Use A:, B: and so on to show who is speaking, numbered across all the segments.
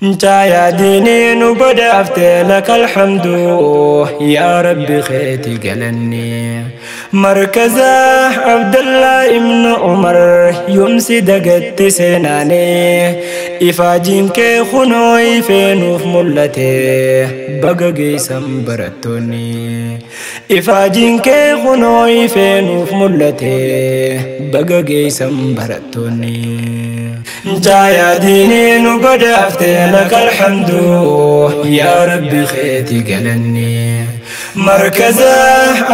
A: Caayaa diinii nu badhaafte lakal hamdu yaa Rabbi keeti galanni. Markaza Abdallaa ibnu Umar yoomsi dagatti seenaanii ifaajiin kee kunoo ifee nuuf mul'ate baga geessan barattoonni. Ifaajiin kee kunoo ifee nuuf mul'ate baga geessan barattoonni. Caayaa diinii nu badhaafte lakal hamdu yaa Rabbi keeti galanni. Markaza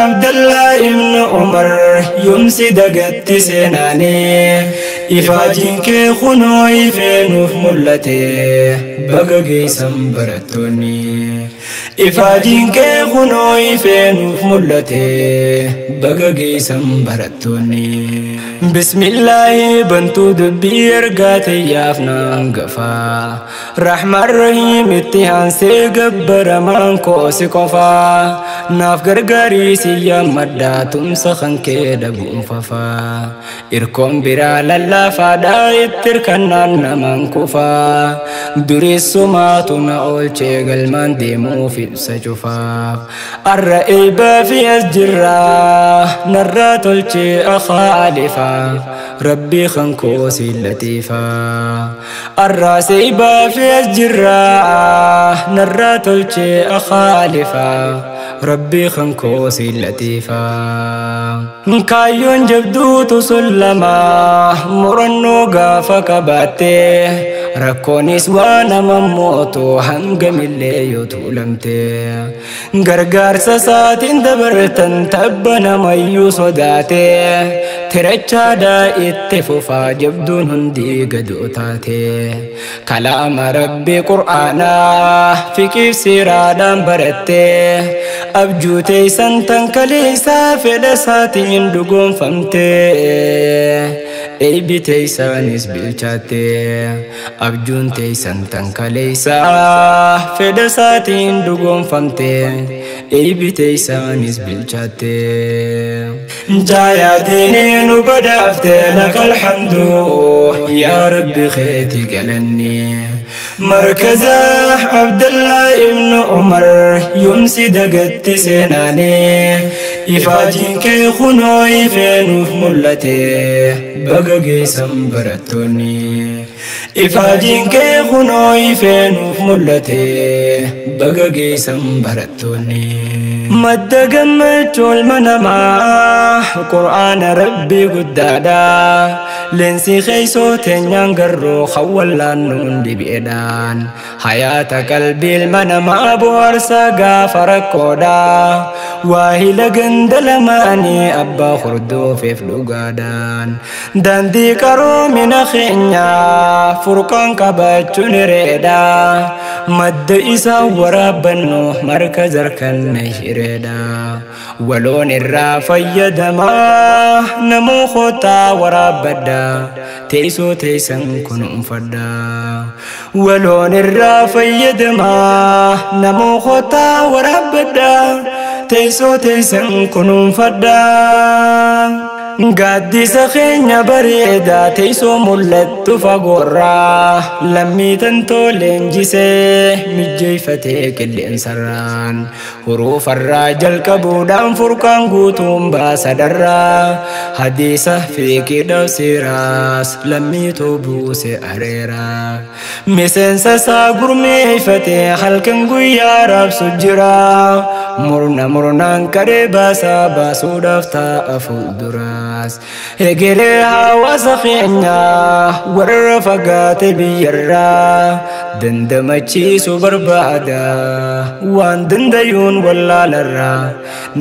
A: Abdallaa ibnu Umar yoomsi dagatti seenaanii ifaajiin kee kunoo ifee nuuf mul'ate baga geessan barattoonni. Ifaajiin kee kunoo ifee nuuf mul'ate baga geessan barattoonni. Bismillaahi bantuu dubbii ergaa tiyyaaf naan gafaa. Rahmaan Rahiim itti aansee gabbaramaan koo si qofaa. Naaf gargaarii si yaammadhaa tumsa kan kee dhabuun fafaa. Irkoon biraa lallaafaadhaa itti hirkannaan namaan kufaa. Dureessumaatu na oolchee galmaan deemuuf ibsa cufaaf. Arra eebbaa fi as jirraa narraa tolchee akaalifaa. Rabbii kan koo si latiifaa. Arraa seebaa fi as jirraa narraa tolchee akaalifaa. Rabbii kan koo si latiifaa. Kaayyoon jabduutu sun lama murannoo gaafa qabaattee rakkoonis waa nama mootu hangamillee yoo tuulamte. Gargaarsa isaatiin dabartan tabba namayyuu sodaate tirachaadhaa itti fufaa jabduun hundi gadoo taate. Kalaama Rabbii Qur'aanaa fiqiif seeraadhaan baratte abjuu teessan tan kaleessaa fedha isaatiin dhugoomfamte. Eebbi teessaanis bilchaatte abjuun teessan tan kaleessaa fedha isaatiin dhugoomfamte. Eebbi teessaanis bilchaatte. Caayaa diinii nu badhaafte lakal hamdu yaa Rabbi keeti galanni. Markaza Abdallaa ibnu Umar yoomsi dagatti seenaanii ifaajiin kee kunoo ifee nuuf mul'ate baga geessan barattoonni. Ifaajiin kee kunoo ifee nuuf mul'ate baga geessan barattoonni. Madda gammachuu ilma namaa Qur'aana Rabbii guddaadha. Leensi keessoo teenyaan garroo hawwallaannuun dibeedhaan. Hayaata qalbii ilma namaa bohaarsa gaafa rakkoodha. Waahila ganda lamaanii abbaa hordoofeef dhugaadhaan. Daandii qaroomina keenyaa furqaan qabachuun hireedha. Madda isaa waraabbannu markaza harkanna hireedha. Waloon irraa fayyadamaa namuu kootaa waraabbadha. Teessoo teessan kunuunfadha. Waloon irraa fayyadamaa namuu kootaa waraabbadha. Teessoo teessan kunuunfadha. Gaaddisa keenya bareedaa teessoo mul'attu fagoorraa lammii tantoo leenjisee mijjeeffatee qilleensarraan huruufarraa jalqabuudhaan furqaan guutuun baasadarraa hadiisa fiiqidhaaf seeraas lammiitu buuse areeraa miseensa isaa gurmeeffatee halkan guyyaa raabsu jira murna murnaan qaree baasaa baasuudhaaf taa'a fuulduraas. Egeree hawaasa keenyaa warra fagaate biyyarraa dandamachiisu barbaada waan dandayuun wallaalarraa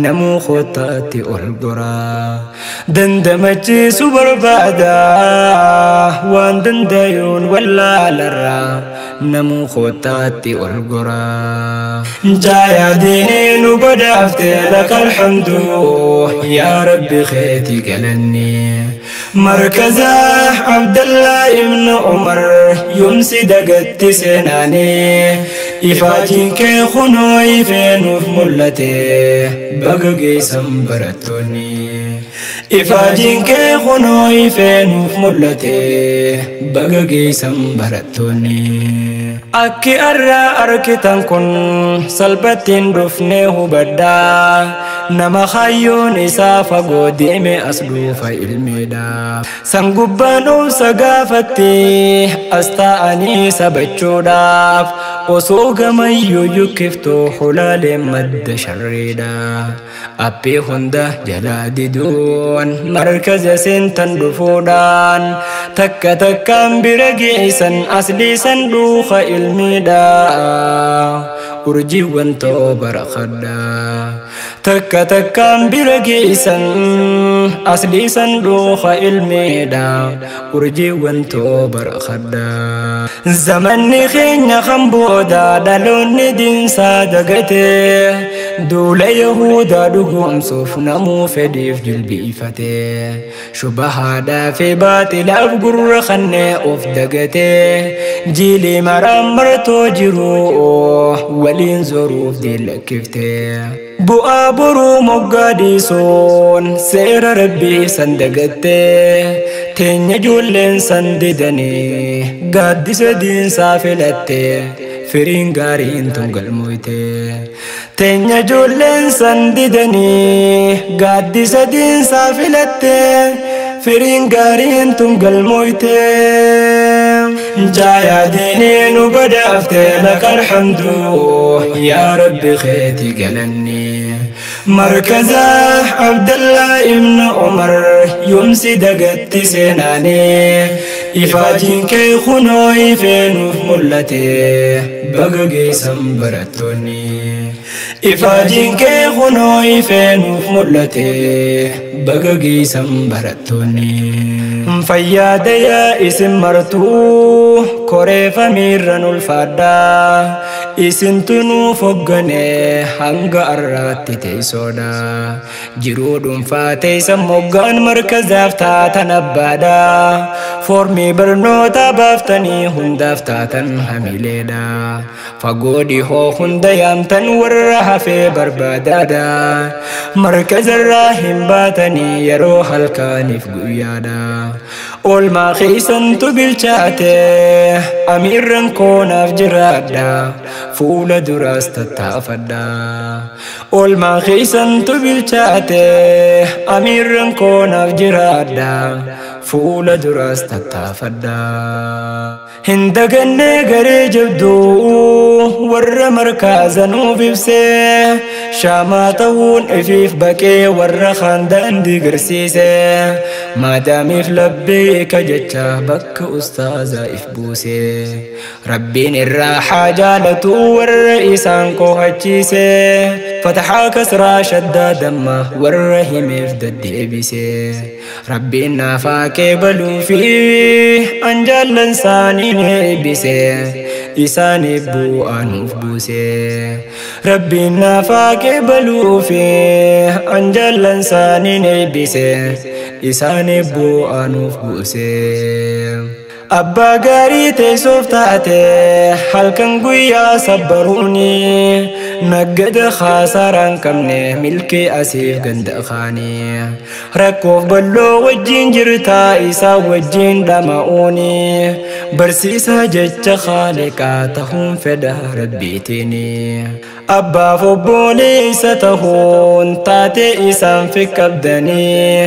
A: namuu kootaatti ol goraa. Dandamachiisu barbaada waan dandayuun wallaalarraa namuu kootaatti ol goraa. Caayaa diinii nu badhaafte lakal hamdu yaa Rabbi keeti galanni. Markaza Abdallaa ibnu Umar yoomsi dagatti seenaanii ifaajiin kee kunoo ifee nuuf mul'ate baga geessan barattoonni. Ifaajiin kee kunoo ifee nuuf mul'ate baga geessan barattoonni. Akki arraa arkitan kun salphattiin dhufnee hubadhaa. Nama hayyoon isaa fagoo deeme as dhuufa ilmiidha. San gubbaan obsa gaafatti as taa'anii sabachuudhaaf osoo gamayyuu yukkiftuu hulaaleen madda sharriidha. Appii hunda jalaa diduun markaza seentan dhufuudhaan takka takkaan bira geessan asliisan dhuufa ilmiidha. Urjiiwwan ta'oo barakadha. Takka takkaan bira geessan asliisan dhuufa ilmiidha. Urjiiwwan ta'oo barakadha. Zamanni keenya kan booda dhaloonni diinsaa dagatee duula Yahudaa dhugoomsuuf namuu fedhiif jilbiifatee shubahaadhaa fi baaxilaaf gurra kannee of dagatee jiilii maraan martoo jiru waliin zoruuf diillakkiftee. Bu'aa boruu moggaa dhiisuun seera rabbii san dagattee teenya ijoolleen san didanii gaaddisa diinsaa filattee firiin gaariin tun galmoyte. Teenya ijoolleen san didanii gaaddisa diinsaa filattee firiin gaariin tun galmoyte. Jaayaa diinii nu badhaafte lakal hamdu yaa rabbi keeti galanni. Markaza Abdallaa ibn Umar yoomsi dagatti seenaanii ifaajiin kee kunoo ifee nuuf mul'ate baga geessan barattoonni. Ifaajiin kee kunoo ifee nuuf mul'ate baga geessan barattoonni. Fayyaadaya isin martuu koreeffamiirran ulfaadhaa. Isintu nuuf hoggane hanga arraatti teessoodha. Jiruu dhuunfaa teessan moggaan markazaaf taatan abbaadha. Foormii barnoota baaftanii hundaaf taatan hamileedha. Fagoo dhihoo hunda yaamtan warra hafee barbaadaadha. Markazarraa hin baatanii yeroo halkaaniif guyyaadha. Oolmaa keessantu bilchaate amiirran koonaaf jiraadha. Fuula duraas tattaafadha. Oolmaa keessantu bilchaate amiirran koonaaf jiraadha. Fuula duraas tattaafadha. Hin dagannee garee jabduu warra markaza nuuf ibsee shaamaa ta'uun ifiif baqee warra kaan daandii garsiise maadaamiif labbeeka jecha bakka ustaazaa if buuse rabbiin irraa haa jaalatu warra isaan kohachiise fatahaa kasraa shaddaa damma warra himeef deddeebise rabbiin naafaa qeebaluu fi an jaallan isaanii eebbise isaaniif bu'aa nuuf buuse rabbiin naafaa qeebaluu fi an jaallan isaanii eebbise isaaniif bu'aa nuuf buuse. Abbaa gaarii teessuuf taate halkan guyyaa sabbaruuni naggada khasaaraan qabne milkii asiif ganda kaanii rakkoof balloo wajjin jirtaa isaa wajjin dhama'uuni barsiisaa jecha khaaliqaa tahuun fedha rabbiitiini. Abbaaf obboleessa tahuun taatee isaan fiqqabdanii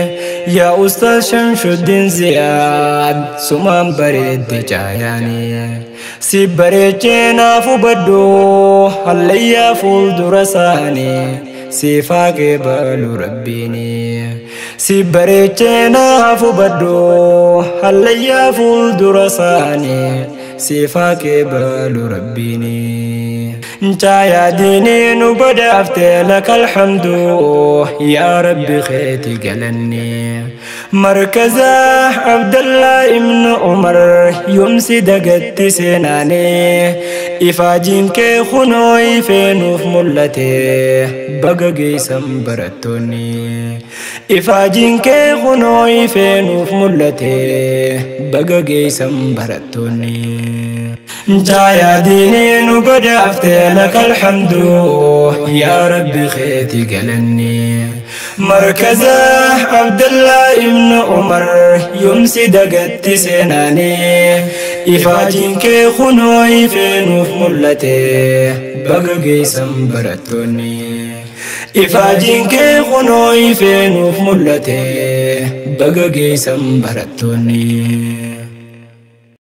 A: yaa Ustaaz Shamshuddin Ziyaad sumaan bareedde caayaanii si bareechee naaf hubadhu hallayyaa fuuldura isaanii siifaa qeebalu rabbiini. Si bareechee naaf hubadhu hallayyaa fuuldura isaanii siifaa qeebalu rabbiini. Caayaa diinii nu badhaafte lakal hamdu yaa rabbi keeti galanni. Markaza Abdallaa ibn Umar yoomsi dagatti seenaanii ifaajiin kee kunoo ifee nuuf mul'ate baga geessan barattoonni. Ifaajiin kee kunoo ifee nuuf mul'ate baga geessan barattoonni. Jaayaa diinii nu godhaaftee, laka alhamdu yaa Rabbi, keeti galanni. Markaza Abdallaa ibnu Umar yoomsi dagatti seenaanii, ifaajiin kee kunoo ifee nuuf mul'ate, baga geessan barattoonni. Ifaajiin kee kunoo ifee nuuf mul'ate, baga geessan barattoonni.